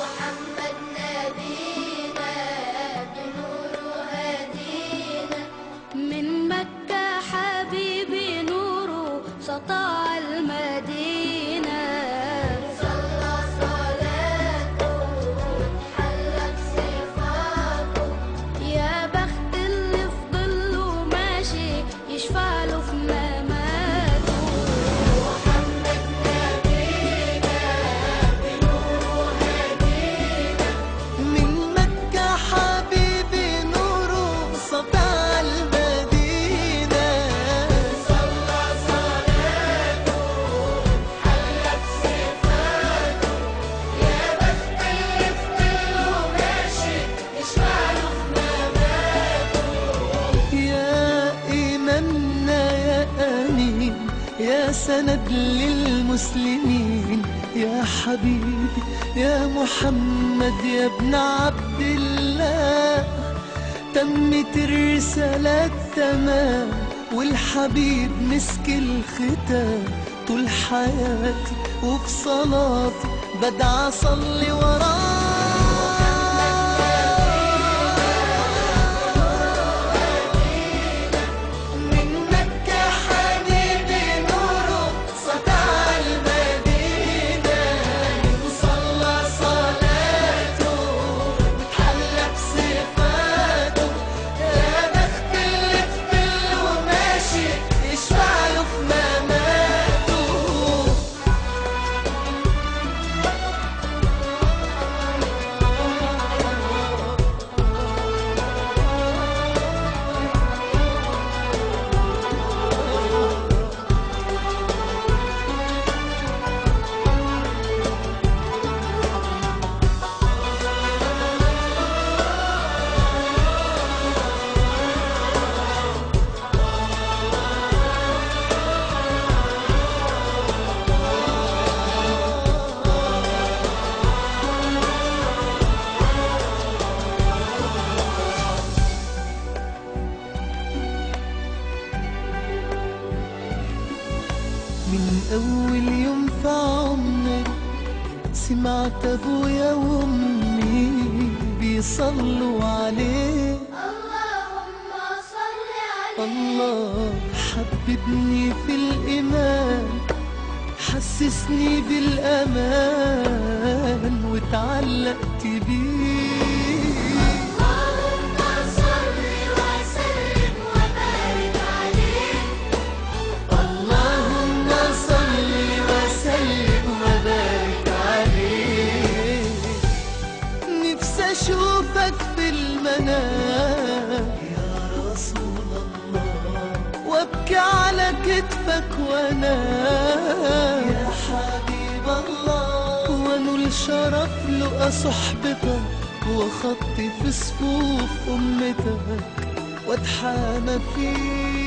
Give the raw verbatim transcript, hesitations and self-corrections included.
محمد نبينا بنور هدينا. من مكة حبيبي نور سطع المدينة. صلى صلاته حلت صفاته. يا بخت اللي فضل له ماشي يشفع له في مماته. محمد نبينا بنور هدينا. من مكة حبيبي نوره سطع المدينة. صلى صلاته حلت صفاته. يا بخت اللي فضل له ماشي يا إمامنا يا أمين، يا سند للمسلمين، يا حبيبي يا محمد يا ابن عبد الله. تمت الرسالة تمام، والحبيب مسك الختام. طول حياتي وفي صلاتي بدعى أصلي وراه. من مكة حبيبي نوره سطع المدينة. صلى صلاته وتحلى بصفاته. يا بخت اللي فضل له ماشي يشفع له في مماته. من أول يوم في عمري سمعت أبويا وأمي بيصلوا عليه. اللهم صل عليه. الله حببني في الإيمان، حسسني بالأمان واتعلقت بيه. اللهم صل وسلم وبارك عليه. اللهم صل وسلم وبارك عليه. نفسي أشوفك في المنام يا رسول الله، وأبكي على كتفك وأنام يا حبيب الله، وأنول شرف لقى صحبتك، وأخطي في صفوف أمتك، وأتحامى فيك.